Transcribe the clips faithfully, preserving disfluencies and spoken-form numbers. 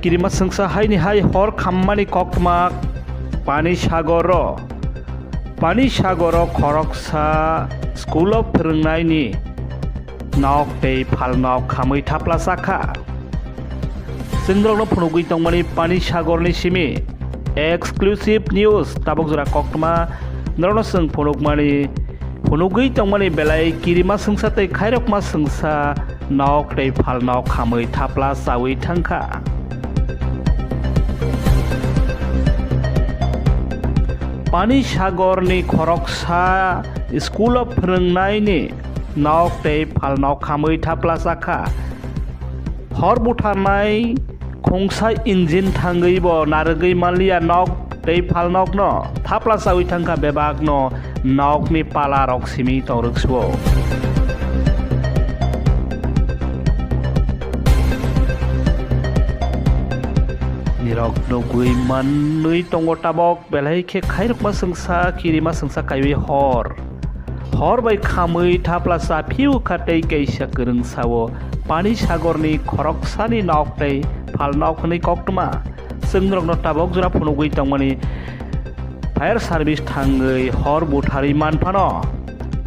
Kirima sengsa haini hai hor khammani koktwma Pani Sagoro. Pani Sagoro khoroksa school o phwrwngnaini nok tei phalnok khamwi thapla chakha. Chwng norokno phunugwi tongmani Pani Sagorni simi exclusive news tabuk jora koktwma norokno chwng phunukmani, phunugwi tongmani belai kirima sengsa tei khairokma sengsa nok tei phalnok khamwi thapla chawi thangkha. Pani Sagorni khoroksa school o phwrwngnaini nok tei phalnok khamwi thapla chakha. Hor butharnai khungsa engine thangwi bo narwgwi manliya nok tei phalnokno thapla chawi thangkha bebakno nokni palarok simi tongrwksuo. Nirok nugwi manwi tongo tabok belai khe khairokma sengsa kirima sengsa kaiwi hor. Hor bai khamwi thapla cha phiu kha tei kaisa kwrwng sao Pani Sagorni khoroksani nok tei phalnok hwnwi koktwma. Chwng norokno tabok jora phunugwi tongmani fire service thangwi hor butharwi manphano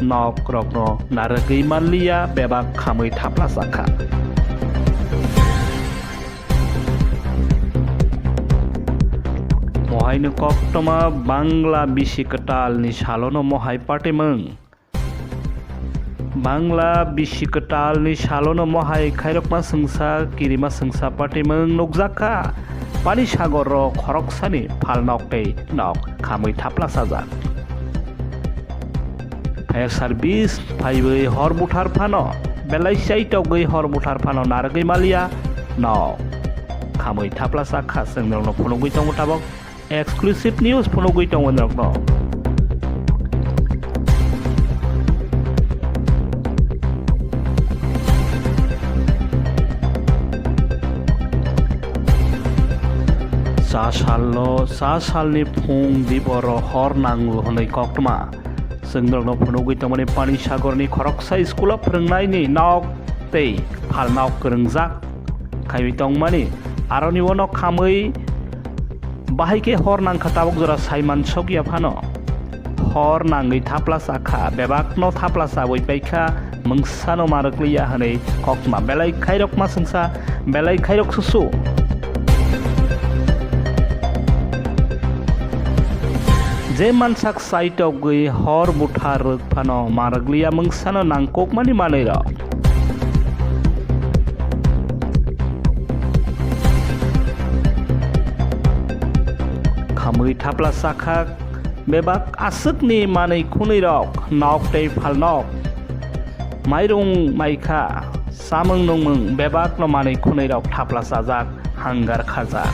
nokrokno narwgwi manliya bebak khamwi thapla chakha. Mohaino koktwma Bangla bisi kwtalni salono mohai patimwng. Bangla bisi kwtalni salono mohai khairokma sengsa kirima sengsa patimwng nukjakha. Pani Sagoro khoroksani phalnok tei nok khamwi thapla chajak. Fire service phaiwi hor buthar phano belai chaitokgwi hor buthar phano narwgwi maliya nok khamwi thapla chakha. Chwng norokno phunugwi tongo tabok exclusive news phunugwi tongo norokno. Sa salno, sa salni phung diboro hor nango hwnwi koktwma. Chwng norokno phunugwi tongmani Pani Sagorni khoroksa school o phwrwngnaini nok tei phalnok kwrwngjak khaiwi tongmani. Aroni uano khamwi bahai khe hor nangkha tabuk jora saiman sokya phano. Hor nangwi thapla chakha, bebakno thapla chawi paikha, mungsano ma rwkliya hwnwi koktwma belai khairokma sengsa, belai khairok susu. Je mansak chaitokgwi hor buthar rwk phano ma rwkliya mungsano nangkukmani manwirok. Khamwi thapla chakha bebak aswkni manwi khwnwirok, nok tei phalnok, mairung maikha, chamung nungmung bebakno manwi khwnwirok thapla chajak, hangar khajak.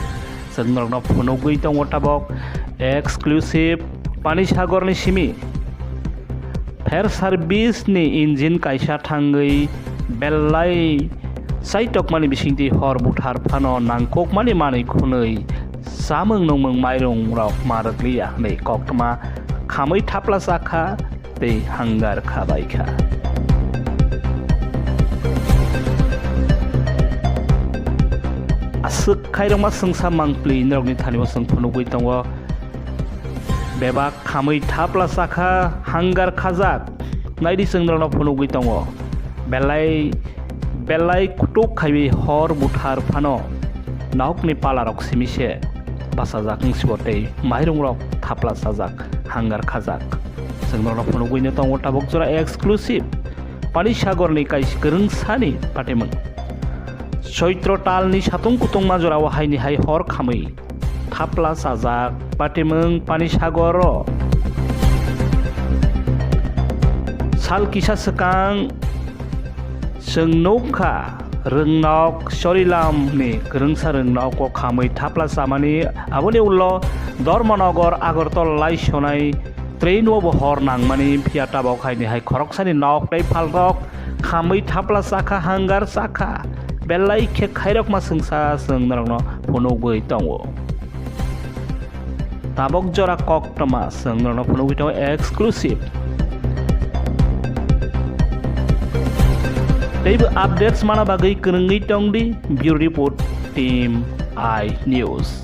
Chwng norokno phunugwi tongo tabok exclusive Pani Sagorni simi. Fire service ni engine kaisa thangwi belai chaitokmani bisingtwi hor buthar phano nangkukmani manwi khwnwi chamung nungmung mairung rok ma rwkliya hwnwi koktwma khamwi thapla chakha tei hangar khabaikha. Aswk khairokma sengsa mangpli norokni thani o chwng phunugwi tongo. Bebak khamwi thapla chakha, hangar khajak. Naidi chwng norokno phunugwi tongo. Belai, belai kutuk khaiwi hor buthar phano nokni palarok simi se bachajak wngsibo tei mairungrok thapla chajak, hangar khajak. Chwng norokno phunugwino tongo tabuk jora exclusive Pani Sagorni kaisa kwrwngsani patimwng. Choitro talni satung kutungma jorao haini hai hor khamwi thapla chajak patimwng Pani Sagoro. Sal kisa swkang chwng nukha, rwngnok Chorilamni kwrwngsa rwngnok o khamwi thapla chamani, aboni ulo Dharmanagar Agartala lai sonai train o bo hor nangmani, phiya tabok haini hai khoroksani nok tei phalrok khamwi thapla chakha, hangar chakha, belai khe khairokma sengsa chwng norokno phunugwi tongo. Tabok jora koktwma chwng norokno phunugwi tongo exclusive. Teibo updates mana bagwi kwrwngwi tongdi Bureau Report team. I News.